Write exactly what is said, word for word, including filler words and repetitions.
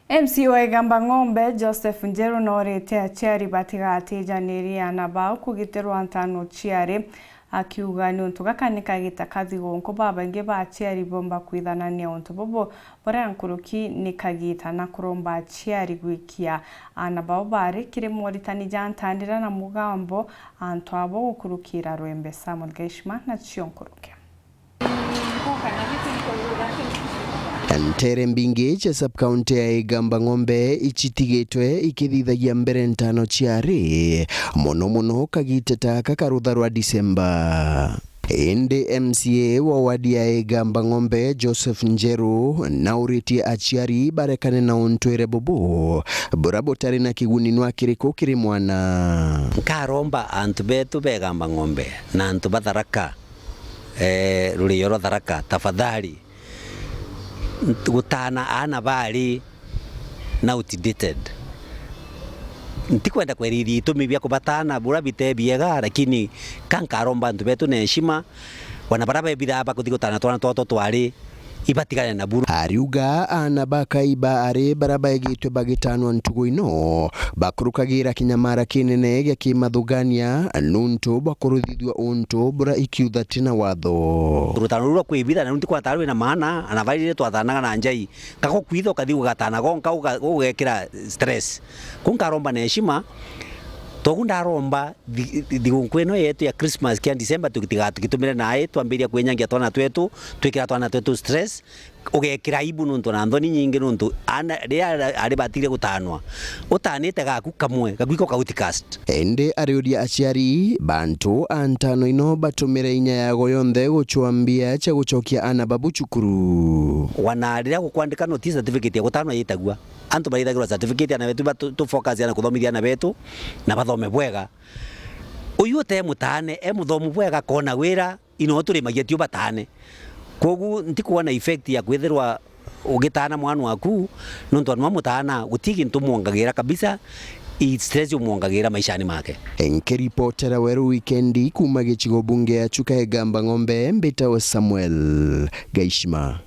M C A wa Igamba Ng'ombe, Joseph Njeru, noorite aciari batigatijanirie aana bao kugitirwa ntano ciari, akiuga niuntu gaka ni kagita kathigunku, babaingi ba aciari bomba kwithanania untu bubu buria nkuruki ni kagita, na kuromba aciari gwikia aana bao bari kiri moritani ja ntandira na mugambo antu abo gukurukira rwembe. Samuel Gaishima nacio nkuruki. Nteere mbingi cia sub-county ya Igamba Ng'ombe icitigitwe ikithithagia mbere ntano ciari, mono mono kagita ta aka ka rutha rwa Disemba. Indi M C A wa wadi ya Igamba Ng'ombe, Joseph Njeru, nauritie aciari barekane na untwire bubu buria butari na kiguni nwa kiriku kiri mwana. Nkaromba antu betu ba Igamba Ng'ombe na antu ba Tharaka, eh, rurio rwa Tharaka, tafadhali, nt-, gutaana aana bari na outdated. Ntikwenda kwerithia itumi bia kubataana buria bite biega, lakini ka nkaromba antu betu na heshima, wana baria bebithaa bakuthi gutaana twana twao twa twari, ibatigane na buru. Ariuga aana ba Kaiba ari baria baigitwe bagitaanwa ntugu ino, bakurukagira kinyamara kinene gia kimathugania nuntu bwa kuruthithua untu buria ikiuga ti na watho. Rutano ruru rwa kwibitha na runti kwataana rwina maana, ana bairire twataanaga na njai. Kako kwitha ukathi ugataana gonka uga-, ugekira stress. Ku nkaromba na heshima, togu ndaromba thi-, thi-, thigunku ino yetu ya Christmas kia December tugitiga tugitumire nae twambiria kwinyangia twana twetu, twikira twana twetu stress, ugekira aibu nuntu na nthoni nyingi nuntu ana, riria ari batigire gutaanwa, utaanite gaku kamwe, gaku iko ka outcast. Indi ariuria aciari, bantu a ntano ino batumire inya yago yonthe gucwaa mbia cia gucokia aana babu cukuru. Wana riria gukwandika noti certificate ya gutaanwa yitagua, antu barithagirwa certificate, ana betu batu-, tu focus ana kuthomithia ana betu na bathome bwega. Uyu ute mutaane, e muthomu bwega, kona wira, ino turimagia tio bataane. Kwogu ntikwona effect ya kwithirwa ugitaana mwana waku, nontu anwa mutaana guti gintu mwongagira kabisa, i stress umwongagira maishani make. Nkiripotera Weru Wikendi kuuma gicigo bunge ya Chuka Igamba Ng'ombe, mbitawe Samuel Gaishima.